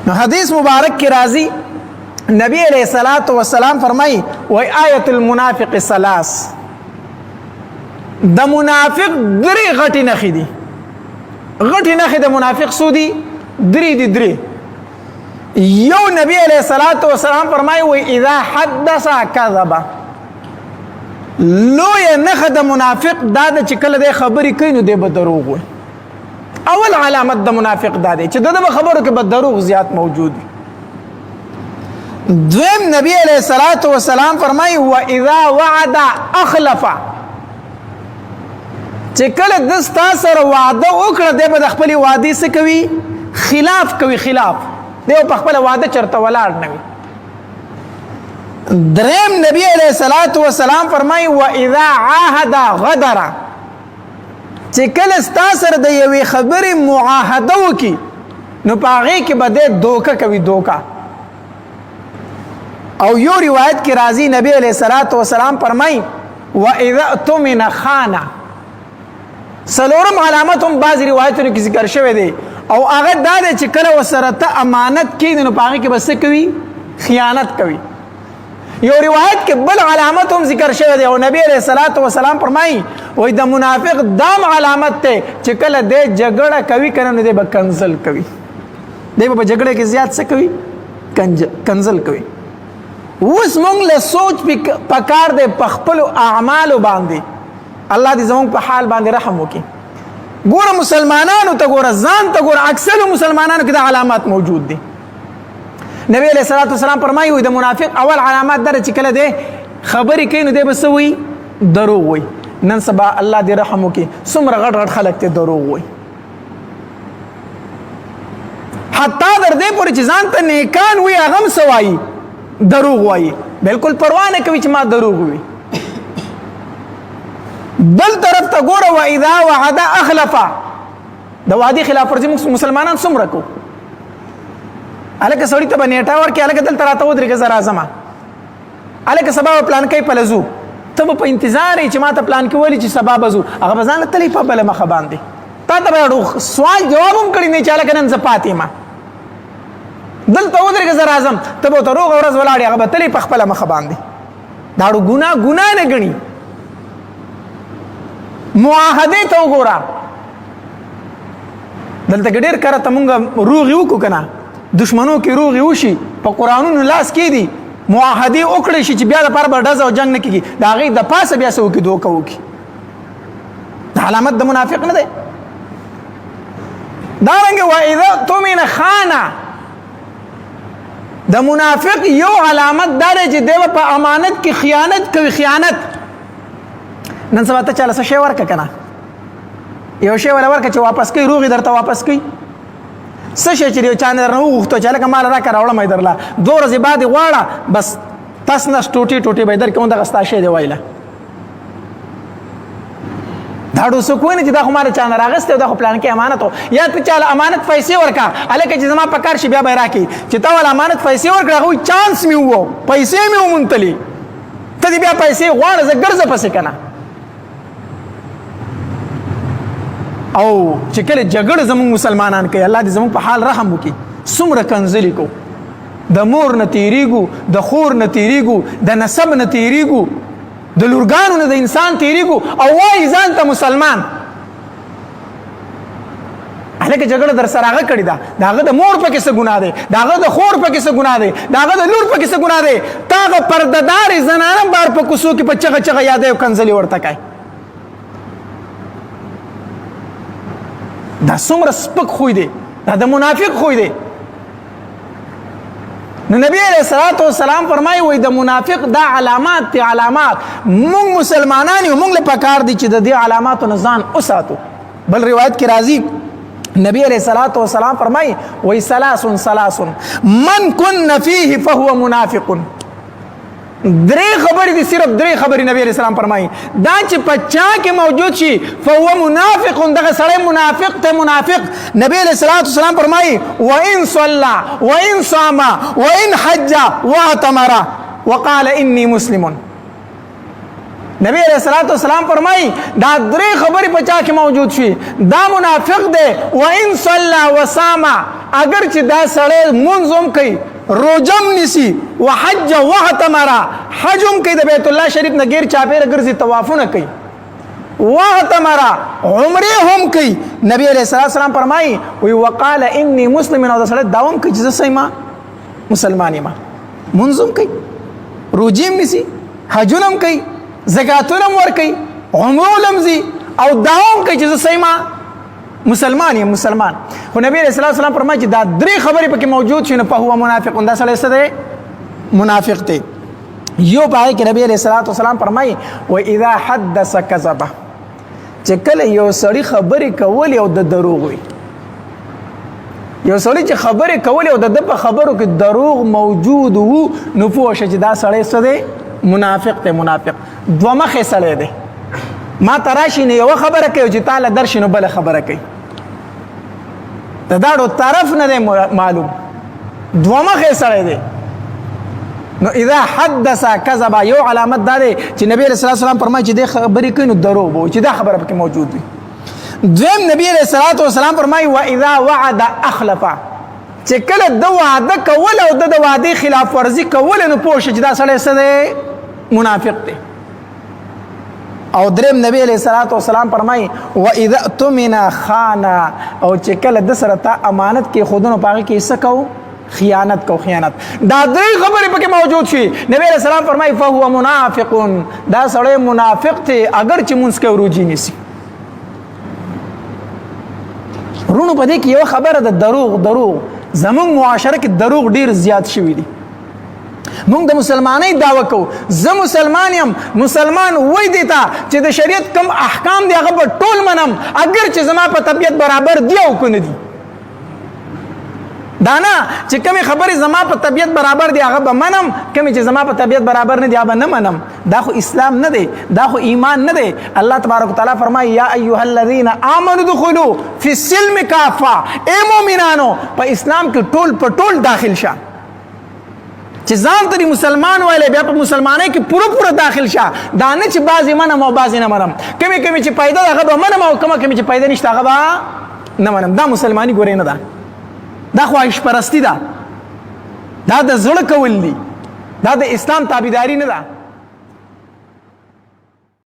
نو حدیث مبارک کې راځي، نبی علیہ الصلات والسلام فرمایي، وای آیت المنافق ثلاث، د منافق درې غټي نخې دي. غټي نخې د منافق سو دي؟ درې دي، درې. یو نبی علیہ الصلات والسلام فرمایي، وای اذا حدث کذب. لوی نخه د منافق دا د چې کله د خبرې کوي نو دی به دروغ وایي. اول علامت د منافق دا دی چې د خبرو کې به دروغ زیات موجود وي. دویم نبی علیہ الصلات والسلام فرمایي، و اذا وعد اخلف. چې کله د ستا سره وعده وکړه، دی به د خپلې وعدې څه کوي؟ خلاف کوي، خلاف. دی په خپله وعده چرته ولاړ نه وي. دریم نبی علیہ الصلات والسلام فرمایي، و اذا عاهد غدر. چې کله ستا سره د یوې خبرې معاهده وکړي نو په هغې کې به دی دوکه کوي، دوکه. او یو روایت کې راځي، نبی علیہ الصلات والسلام فرمایي، و اذا اؤتمن خان. څلورم علامت هم بعض روایتونو کې ذکر شوی دی، او هغه دا دی چې کله وسره ته امانت کېږي نو په هغې کې به څه کوي؟ خیانت کوي. یو روایت کې بل علامت هم ذکر شوی دی، او نبی علیہ الصلوۃ والسلام فرمایي، وای د منافق دام علامت ته چې کله د جګړه کوي کنه نو دی به کنزل کوي. دی به په جګړه کې زیات څه کوي؟ کنزل کوي. اوس مونږ له سوچ پکار دی په خپل اعمالو باندې. الله دې زمونږ په حال باندې رحم وکړي. ګوره مسلمانانو ته ګوره، ځان ته ګوره، اکثر مسلمانانو کې دا علامات موجود دي. نبی علیہ الصلوۃ والسلام فرمایي، د منافق اول علامات در چې کله دی خبرې کوي نو دی به څه وایي؟ دروغ وایي. نن سبا الله دې رحم وکړي، څومره غټ غټ خلک ته دروغ وایي، حتی در دې پورې چې ځان ته نیکان وي هغه هم څه وایي؟ دروغ وایي. بالکل پروا نه کوي چې ما دروغ وي. بل طرف ته ګوره، و اذا وعد اخلف. د وعدې خلاف ورزي موږ مسلمانان څومره کو. هلکه سړي ته به نیټه ورکړي، هلکه دلته راته ودرېږه، زه راځم، هلکه سبا به پلان کوي پله ځو. ته به په انتظار یې چې ما ته پلان کې ولي چې سبا به ځو، هغه به ځان له تللی په بله مخه باندې. تا ته به سوال جواب هم کړی نه چې هلکه نن زه پاتې یم، دلته ودرېږه، زه راځم. ته به ورته روغه ورځ ولاړ یې، هغه به تللی په خپله مخه باندې. دا ګناه ګناه نه ګڼي. معاهدې ته وګوره، دلته کې ډېر کره ته مونږ روغې وکړو که نه، دشمنو کې روغې وشي، په قرآنونو لاس کې دي، معاهدې وکړی شي چې بیا دپاره به ډز او جنګ نه کېږي، د هغې د پاسه بیا څه وکړي؟ دوکه وکړي. دا علامت د منافق نه دی؟ دارنګه و اذا اؤتمن خانه. د منافق یو علامت دا دی چې دی په امانت کې خیانت کوي، خیانت. نن سبا ته چاله څه شی ورکه که نه، یو شی ولا ورکه چې واپس کوي، روغې درته واپس کوي. څه شی چې یو چا نه درنه وغوښتو چې هلکه مال راکړه، راوړم یې درله، دوه ورځې بعد یې غواړه، بس تس نس ټوټې ټوټې به یې درکړم، دغه ستا شی دی ویله. دا ډو څوک ویني چې دا خو ما له چا نه راغستی او دا خو پلان کې امانت و. یا ته چا له امانت پیسې ورکړه، هلکه چې زما په کار شي بیا به یې راکړي، چې تا وله امانت پیسې ورکړه، هغه وایي چانس مې وو، پیسې مې وموندلې، ته دې بیا پیسې غواړه، زه ګرځه پسې که نه. او چې کله جګړه زموږ مسلمانان کوي، الله دې زموږ په حال رحم وکړي، څومره کنځلې کو، د مور نه تیریږو، د خور نه تیریږو، د نسب نه تیریږو، د لورګانو نه د انسان تیریږو، او وایي ځان ته مسلمان. هلکه جګړه در سره هغه کړې ده، د هغه د مور پکې څه ګناه دی؟ د هغه د خور پکې څه ګناه دی؟ د هغه د لور پکې څه ګناه دی؟ تا هغه پردهدارې زنانه بار په کوڅو کې په چغه چغه یادوې او کنځلې ورته کوې. دا څومره سپک خوی دی، دا د منافق خوی دی. نو نبی علیہ الصلوۃ والسلام فرمایي، وای د منافق دا علامات دي، علامات. مونږ مسلمانان یو، مونږ له پکار دي چې د دې علاماتو نه ځان وساتو. بل روایت کې راځي، نبی علیہ الصلوۃ والسلام فرمایي، وای ثلاث ثلاث من كن فيه فهو منافق. درې خبرې دي، صرف درې خبرې. نبی علیہ السلام فرمایي، دا چې په چا کې موجود شي فهو منافق، دغه سړی منافق ته، منافق. نبی علیہ الصلوۃ والسلام فرمایي، وان صلى وان صام وان حج واعتمر وقال اني مسلم. نبی علیہ الصلوۃ والسلام فرمایي دا درې خبرې په چا کې موجود شي دا منافق دی. و ان صلى وصام، اگر چې دا سړی مونځ هم کوي، روزه هم نیسي، وحج واعتمر، حج هم کوي، د بیت الله شریف نه غیر چاپېره ګرځي، طوافونه کوي، واعتمر، عمره هم کوي. نبی علیہ الصلوۃ والسلام فرمایي وی وقال انی مسلم، او دا سړی داوم کوي چې زه سیما مسلمان یم، مونځ هم کوي، روزې هم نیسي، حجونه هم کوي، زکاتونه هم ورکوي، عمرو هم ځي، او داوم کوي چې زه سیما مسلمان یم، مسلمان. خو نبی علیہ الصلوۃ والسلام فرمایي چې دا درې خبرې پکې موجود شي نو په هو منافق، دا سړی څه دی؟ منافق دی. یو پای کې نبی علیہ الصلوۃ والسلام فرمایي و اذا حدث كذب، چې کله یو سړی خبرې کولې او د دروغ وي، یو سړی چې خبرې کولې او د په خبرو کې دروغ موجود وو، نو پوه شه چې دا سړی څه دی؟ منافق دی. منافق دوه مخې سړی دی. ما تراشی نه یو خبره کوي چې تعالی درشي نو بل خبره کوي، د داړو طرف نه دی معلوم، دوه مخې سړی دی. نو اذا حدث كذب، یو علامت دا دی چې نبی رسول الله والسلام فرمایي چې د خبرې کوي نو دروغ وو، چې دا خبره پکې موجود وي. دویم نبی علیہ الصلوۃ والسلام فرمایي و اذا وعد اخلف، چې کله د وعده کول او د وعده خلاف ورزي کول، نو پوه شي چې دا سړی څه دی؟ منافق دی. او دریم نبی علیہ الصلوۃ والسلام فرمایي و اذا تمن خان، او چې کله د سره تا امانت کې خودونو پاګه کې څه کو؟ خیانت کو، خیانت. دا درې خبرې پکې موجود شي، نبی علیہ السلام فرمایي فهو منافق، دا سړی منافق دی، اگر چې مونږ کې روجي نیسی. رونو په دې کې یو خبره ده، دروغ، دروغ زمونږ معاشره کې دروغ ډیر زیات شوي دي. مونږ د مسلمانۍ دعوه کوو، زه مسلمان یم، مسلمان وای دی ته چې د شریعت کم احکام دی هغه به ټول منم، اگر چې زما په طبیعت برابر دی او که نه دي. دا نه چې کومې خبرې زما په طبیعت برابر دی هغه به منم، کومې چې زما په طبیعت برابر نه دی هغه به نه منم. دا خو اسلام نه دی، دا خو ایمان نه دی. الله تبارک وتعالی فرمایي یا ایها الذین آمنوا ادخلوا فی السلم کافه، ای مؤمنانو په اسلام کې ټول په ټول داخل شه. چې ځان ته مسلمان ویلی بیا په مسلمانۍ کې پوره پوره داخل شه. دا نه چې بعضې منم او بعضې نه منم، کومې کومې چې پیدا هغه به منم او کومه کومې چې پیدا نشته هغه به نه منم. دا مسلماني ګورې نه ده، دا خواهش پرستی ده، دا د زړه کول دي، دا د اسلام تابعداري نه ده.